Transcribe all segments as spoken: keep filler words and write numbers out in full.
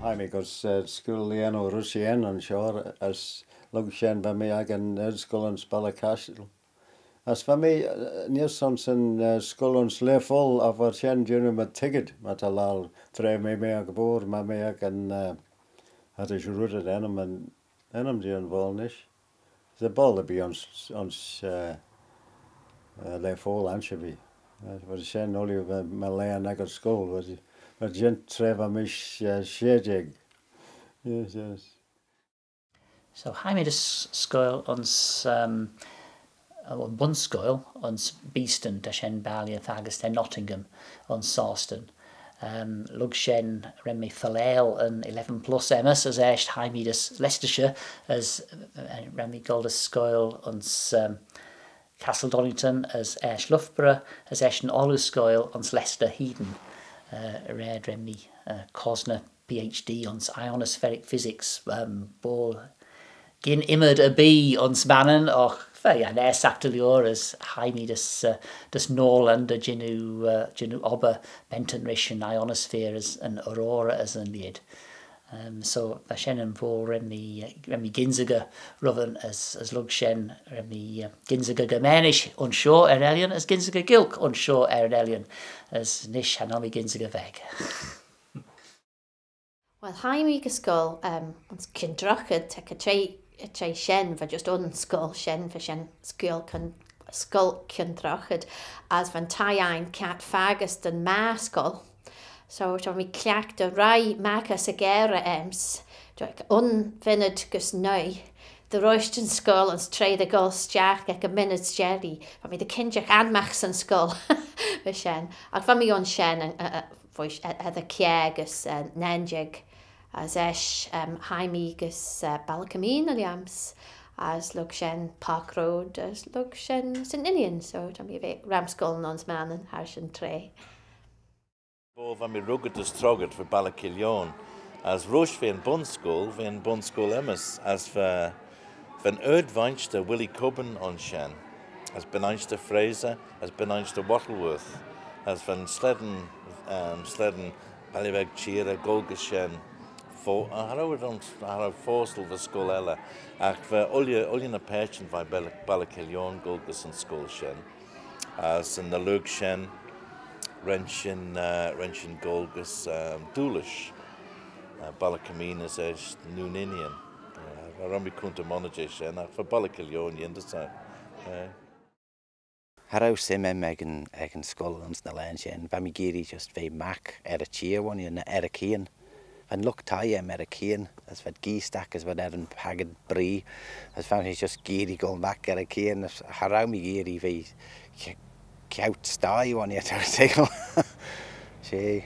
Hie mee gys, eh, scoill Leanne O'Rushian ayns shoh, as lurg shen va mee ec yn ard-scoill ayns Balley Cashel. As va mee, eh, neesht ayns yn, eh, scoill ayns Lerpoyll, agh va shen jannoo my toiggal, myr ta laccal, tra va mee ec y boayl, va mee ec yn, eh, cha eshyn red ennym, ennym jeh'n voayl nish. As y boayl erbee ayns, ayns, eh, eh, Lerpoyll ansherbee. Eh, va shen ooilley va, va Leanne ec yn scoill, va, va shen tra va mish, eh, share jeig. Yes, yes. So, hie mee dys scoill ayns, um, eh, bunscoill ayns Beeston, ta shen balley faggys da Nottingham, ayns Sostyn. Um, lurg shen ren mee fylleil yn eleven plus aym's, as eisht hie mee dys Leicestershire, as, eh, ren mee goll dys scoill ayns, um, Castle Donington, as eisht Loughborough, as eisht yn Ollooscoill ayns Leicester hene. Eh, raad ren mee, eh, cosney P H D ayns ionospheric physics, um, boayl gyn ymmyd erbee ayns Mannin, agh, fer, yeah, er saghey dy liooar as hie mee dys, eh, dys Norley dy jannoo, eh, jannoo obbyr bentyn rish yn ionosphere as yn aurora as yn lheid. Um, so, va shen yn voayl ren mee, eh, ren mee gynsaghey rhym as, as lurg shen ren mee, eh, gynsaghey Germaanagh ayns shoh er yn ellan, as gynsaghey Gaelg ayns shoh er yn ellan, as nish cha nel mee gynsaghey veg. Well, hie mee gys scoill, um, ayns Kione Droghad, ta, ta, ta shen, va just un scoill shen, va shen scoill Kione, scoill Kione Droghad, as va'n thie ain kiart faggys da'n magher scoill. So, ta mee cliaghtey dy row magh as y gearey aym's, un vinnid gys nuy, dy roish yn scoill ayns traa dy gholl stiagh ec y minnid s'jerree. Va mee dy kinjagh anmagh 'syn scoill, va shen. Agh va mee ayns shen, eh, eh, voish, eh, eddyr kiare gys, eh, naayinjig. As eisht, em, hie mee gys, eh, Balley Kemean er lhiams, as lurg shen Park Road, as lurg shen St Ninian. So, ta mee er ve ram scoill ayns Mannin, harrish yn traa. Boayl va mee ruggit as troggit va Balley Keeill Eoin, as roish v'eh yn bunscoill, v'eh yn bunscoill aym's, as va, va'n ard-vainshter Willie Cubbon ayns shen, as ben-aigneyder Fraser, as ben-aigneyder Wattleworth, as va'n slane, em, slane Balley Beg Çheerey goll gys shen, fo-, cha row ad ayns, cha row fosley va scoill elley, agh va ooilley, ooilley ny paitçhyn veih Balley, Balley Keeill Eoin goll gys yn scoill shen. As yn lurg shen, ren shin, eh, ren shin goll gys, ehm, Doolish, eh, Balley Kemean as eisht Noo Ninian. Eh, cha ren mee coontey monney jeh shen, agh va Balley Keeill Eoin yindyssagh, eh. Cha row sym aym ec yn, ec yn scoill ayns ny laghyn shen. Va mee geearree just ve magh er y çheer, ghooinney, ny er y keean. Va'n lught-thie aym er y keean, as v'ad geeastagh as v'ad er yn paggad bree, as va mee just geearree goll magh er y keean, as cha row mee geearree ve ce-, ceaut sthie, ghooinney, ta seigle. She.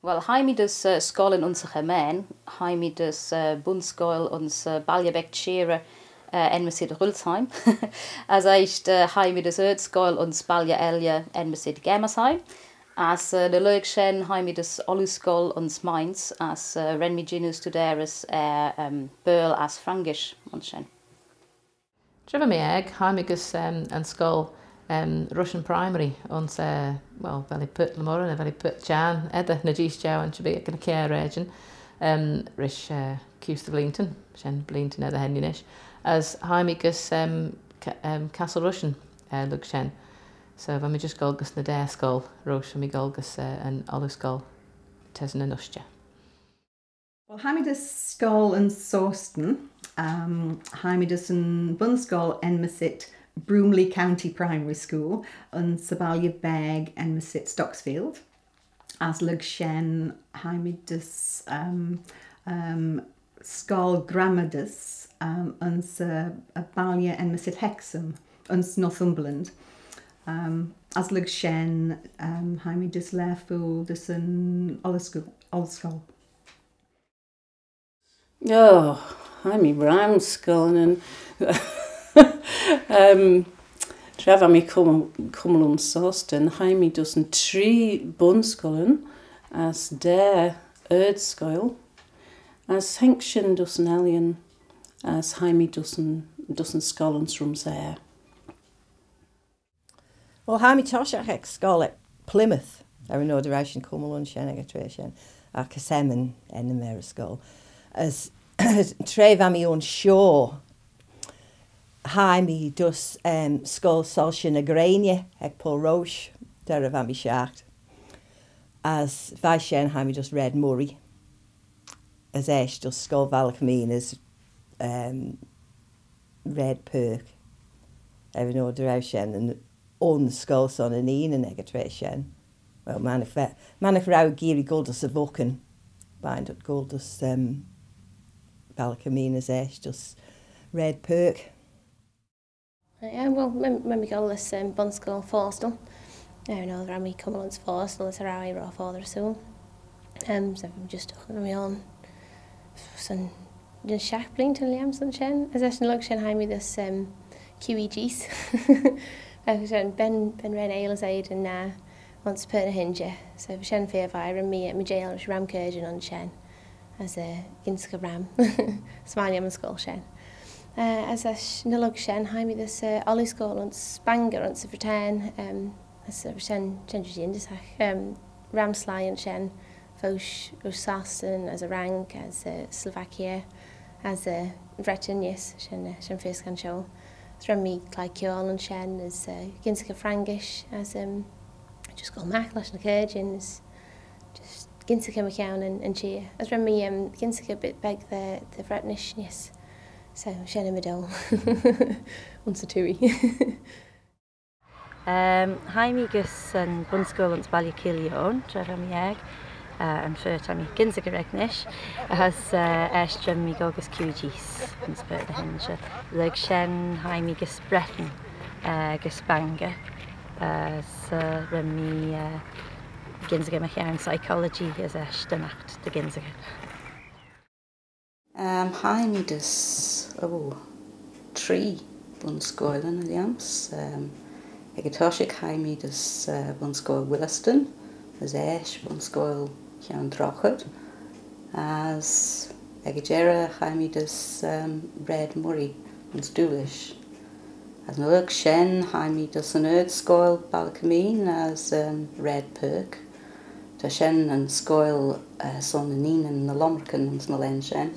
Well, hie mee dys, eh, scoill ayns y Ghermaan, hie mee dys, eh, bunscoill ayns, eh, Balley Beg Çheerey, eh, enmyssit Rüsselsheim. As eisht, eh, hie mee dys ard-scoill ayns balley elley enmyssit Germersheim. As, eh, ny lurg shen hie mee dys ollooscoill ayns Mainz, as, eh, ren mee jannoo studeyrys, eh, em, Baarle as Frangish ayns shen. Tra va mee aeg, hie mee gys, em, yn scoill, em, Rushen Primary, ayns, eh, well, vel eh Purt le Moirrey, vel eh Purt Çhiarn, eddyr ny jees jeu ayns y bee ec yn kiare raaidyn, em, rish, eh, kuse dy vleeantyn, shen bleeantyn eddyr henney nish, as hie mee gys, em, Ca-, em, Castle Rushen, eh, lurg shen. So, va mee just goll gys ny daa scoill, roish va mee goll gys, eh, yn ollooscoill, Tessen yn Ushtey. Well, hie mee dys scoill yn Sostyn, um, hie mee dys yn bunscoill enmyssit Broomley County Primary School, ayns y balley beg enmyssit Stocksfield. As lurg shen hie mee dys, um, um, scoill grammeydys, um, ayns y, y balley enmyssit Hexham, ayns Northumberland. Um, as lurg shen, um, hie mee dys Lerpoyll dys yn ollooscoill, ollooscoill. Oh, hie mee ram scoill, em, tra va mee cummal, cummal ayns Sostyn, hie mee dys yn tree bunscoill, as daa ard-scoill, as haink shin dys yn ellan, as hie mee dys yn, dys yn scoill ayns Rhumsaa. Well, hie mee toshiaght ec scoill ec Plymouth, er yn oyr dy row shin cummal ayns shen ec y traa shen. Agh Cassaman ennym er y scoill. As tra va mee ayns shoh, hie mee dys, em, scoill Soilshey ny Greiney ec Poyll Roish, derrey va mee shiaght. As veih shen hie mee dys Red Murray. As eisht dys scoill Balley Kemean as, em, Red Perk. Er yn oyr dy row shen yn un scoill son yn inneen ec y traa shen. Well, mannagh ve-, mannagh row geearree goll dys y vuckyn, veih'n dooyrt goll dys, em, Balley Kemean as eisht dys Red Perk. Yeah, well, my, my, my goal is, um, Bunscoill Forestall. Uh, you know, ram me come on Forestall is around here off all the school. Um, so I'm just talking to my own son, just shack bling to Liam son Shen. As I look Shen hie me this, um, Q E Gs. Uh, Shen Ben, Ben Ren Ale as I did, uh, once per the hinge. So Shen fair fire and me, me jail ram curtain on Shen. As, eh, gynsaghey ram. S'mie lhiam yn scoill shen. Eh, as eisht ny lurg shen, hie mee dys, eh, Ollie School ayns Bangor, ayns y Vreeatyn, em, as, eh, shen, shen jin, dys, agh, em, ram sleih ayns shen, foast ayns Sostyn, as y Rank, as, eh, Slovakia, as, eh, Vreeatyn, yes, shen, eh, shen first gan shoh. As ram mee cloie kiaull ayns shen, as, eh, gynsaghey Frangish, as, em, just goll magh lesh ny caarjyn, as just gynsaghey mychione yn, yn çheer. As ren mee, em, gynsaghey bit beg dy, dy Vretnish neesht. So, shen ymmyd ayns y twoaie. Em, hie mee gys yn bunscoill ayns Balley Keeill Eoin, tra va mee aeg, eh, yn fer ta mee gynsaghey Vretnish, as, eh, eisht ren mee goll gys Q E Gs ayns fer dy hinge. Lurg shen hie mee gys Breeatyn, eh, gys Bangor, eh, as, eh, ren mee, eh, gynsaghey mychione psychology as eisht dyn aght dy gynsaghey. Em, hie mee dys, oh, tree bunscoillyn er lhiam's. Em, ec y toshiaght hie mee dys, eh, Bunscoill Williston, as eisht Bunscoill Cheann Droghad, as ec y jerrey hie mee dys, em, Red Murray ayns Doolish. As ny lurg shen hie mee dys yn ard-scoill Balley Kemean as, em, Red Perk. Ta shen yn scoill, eh, son yn inneen ny lomarcan ayns ny laghyn shen.